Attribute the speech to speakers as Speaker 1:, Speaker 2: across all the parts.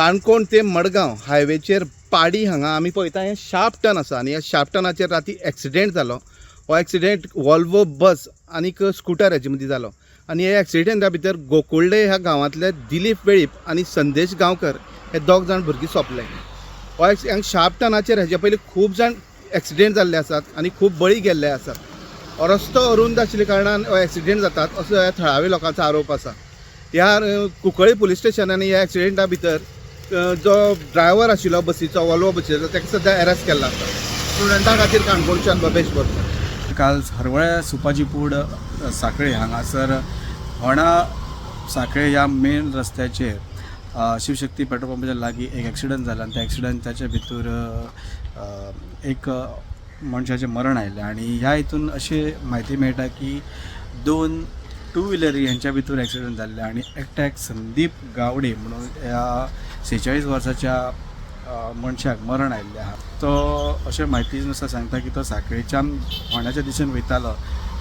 Speaker 1: काणकोण ते मडगांव हायवेचेर पाडी हांगा आमी पळयता हें शार्प टर्न आसा आनी ह्या शार्प टर्नाचेर राती एक्सिडेंट जालो. हो एक्सिडेंट वॉल्वो बस आनीक स्कुटर हेजे मदीं जालो आनी ह्या एक्सिडेंटा भितर गोकुल्डे ह्या गांवांतले दिलीप वेळीप आनी संदेश गांवकर हे दोग जाण भुरगीं सोंपले. हो शार्प टर्नाचेर हेजे पयलीं खूब जाण एक्सिडेंट जाल्ले आसात आनी खूब बळी गेल्ले आसात. हो रस्तो अरुंद आशिल्ल्या कारणान हो एक्सिडेंट जातात असो ह्या थळाव्या लोकांचो आरोप आसा. ह्या कुंकळी पुलीस स्टेशनांनी ह्या एक्सिडेंटा भितर जो ड्रायव्हर आशिल्लो बसीचो, वॉल्वो बसीचो, ताका सद्या अरेस्ट केल्लो आसा. स्टुडंटा खातीर काणकोणच्यान बबेश बोरकर.
Speaker 2: काल हरवळ्या सुपाजीपूड साखळे हांगासर होणा साखळे ह्या मेन रस्त्याचेर शिवशक्ती पेट्रोल पंपाच्या लागीं एक एक्सिडंट जाला आनी त्या एक्सिडंटाच्या भितर एक मनशाचें मरण आयलें. आनी ह्या हितून अशी म्हायती मेळटा की दोन टू व्हिलरी हेंच्या भितर एक्सिडंट जाल्ले आनी एकट्याक संदीप गावडे म्हणून ह्या 46 वर्साच्या मनशाक मरण आयिल्लें आहा. तो अशें म्हायती नुसार सांगता की तो साखळेच्यान फोंड्याच्या दिशेन वयतालो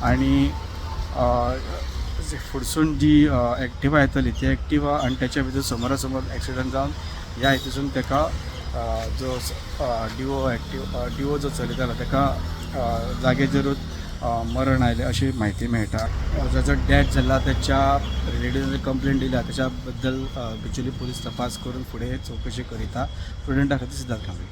Speaker 2: आनी फुडसून जी एक्टिवा येताली ती एक्टिवा आनी तेच्या भितर समोरा समोर एक्सिडंट जावन ह्या हितून ताका जो डिवो एक्टिव डिवो जो चलयतालो ताका जाग्याचेरूच मरण आयलें अशी म्हायती मेळटा. जाचो डॅथ जाला त्याच्या रिलेटिव्सान कंप्लेन दिल्या त्याच्या बद्दल बिचोली पुलीस तपास करून फुडें चवकशी करिता. प्रुडंटा खातीर सिद्धार्थ कांबळी.